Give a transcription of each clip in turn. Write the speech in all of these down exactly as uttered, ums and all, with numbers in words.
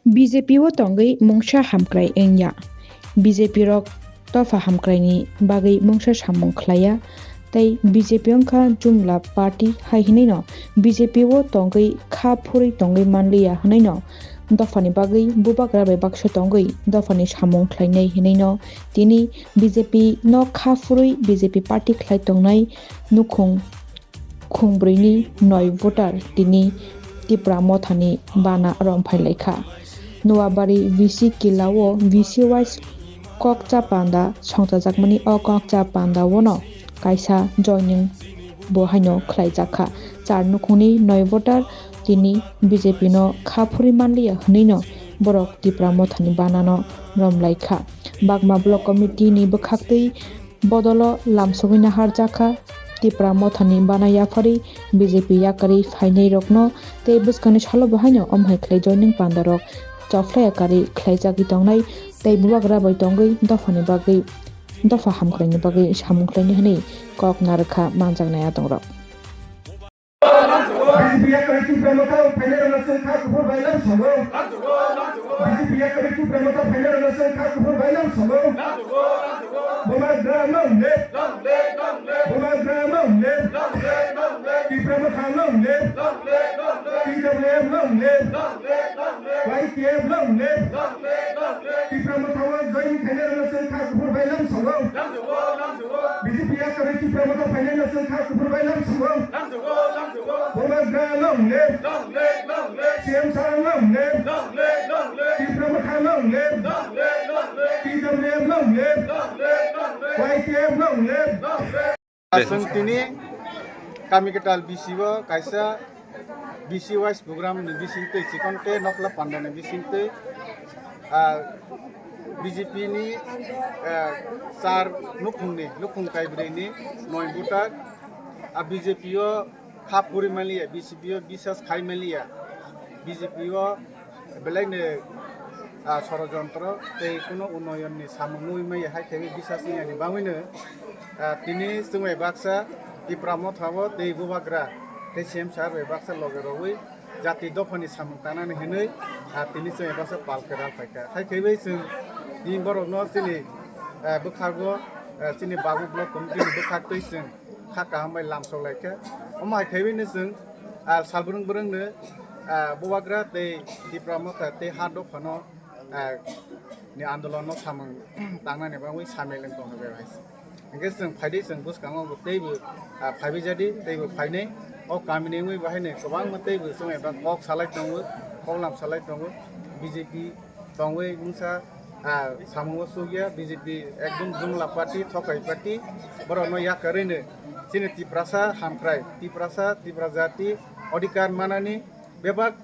B J P o tongwi mungsa hamkrai wngya. B J P rok dopha hamkraini bagwi mungsa samung khlaiya, tei B J P wngkha jumla party hai hwnwino B J P o tongwi kha phurwi tongwi manliya hwnwino dophani bagwi bubagra bai baksa tongwi dophani samung khlainai hwnwino tini B J P no kha phurwi B J P party khlai tongnai nukhung khungbrwini noi voter tini Tipra Mothani bana romphai laikha. Noabari V C Kila o V C wise kokcha panda songchajakmani o kokcha panda ono kaisa joining bo haino khlaijakha. Char nukhungni noi voter tini B J P no kha phuri manliya hwnwino borok Tipra Mothani banano romlaikha. Bagma Block Committee ni bwkhaktwi bodolo lamsogwi naharjakha. Tipra Mothani bana yapharwi B J P yakarwi phainairokno tei bwskangni salo bo haino omhai khlai joining pandarok chophlai yakarwi khlaijagwi tongnai tei bubagra bai tongwi dophani bagwi dopha hamkraini bagwi samung khlainai hwnwi kok narwkha manjaknai adongrok. B J P yakarwi Tipra Motha phainairokno chwng kha kuphur bai lamsongo. B J P yakarwi Tipra Motha phainairokno chwng kha kuphur bai lamsongo. Bubagra long live. Bubagra long live. Tipra Motha long live. T W F long live. Y T F long live. Tipra Motha o join khainairokno chwng kha kuphur bai lamsongo. B J P yakarwi Tipra Motha phainairokno chwng kha kuphur bai lamsongo. Bubagra long live. C M sir long live. Tipra Motha long live. T W F long live. Y T F long live. Chwng tini kami kwtal B C o kaisa B C wise program ni bisingtwi chikon tei nokla panda ni bisingtwi, ah, B J P ni, ah, char nukhungni, nukhung kaibrwi ni noi voter, ah, B J P o kha puri manliya, B J P o bisas khai manliya, B J P o belai ni, ah, sorojontro tei kuno unnoyon ni samung nugwi maya hai khe bisas wngya ni bagwi no, ah, tini chwng bai baksa Tipra Motha o tei bubagra tei C M sir bai baksa loge rogwi jati dophani samung tangnani hwnwi, ah, tini chwng bai baksa pal kwral phaikha. Hai khe bai chwng tini borokno chini, ah, bwkhago, ah, chini Bagwi Block Committee ni bwkhaktwi chwng kha kaham bai lamsok lai kha. Omo hai khe bai no chwng, ah, sal bwrwng bwrwng no, ah, bubagra tei Tipra Motha tei ha dophano, ah, ni andolon no samung tangnani bagwi samil wng tong hai bai. Hingke chwng phaidi chwng bwskango bo teibo, ah, phaibai jadi teibo phainai. O kamini wngwi bahai no kwbangma teibo chwng eba kok salai tongo, koklam salai tongo. B J P tongwi mungsa, ah, samungo chukya, B J P ekdom jumla party, thokai party, borokno yakarwi no chini Tiprasa hamkrai, Tiprasa, Tipra jati odhikar manani bebak,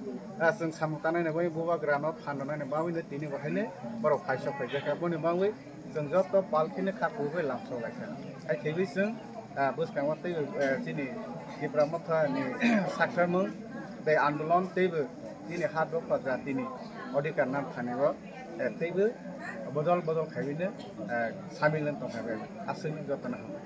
ah, chwng samung tangnani bagwi bubagrano phan rwnani bagwi no tini bo haino borok phaisok phaijakha. Boni bagwi chwng joto pal kheno kha kubai lamsok laikha. Hai khaiwi chwng, ah, bwskango teibo, eh, chini Tipra Motha ni sakharmung tei andolon teibo chini ha dopha jatini odhikar nam thani o, eh, teibo bodol bodol khaiwi no, eh, samil wng tongkha bai. Aswk jotono hambai.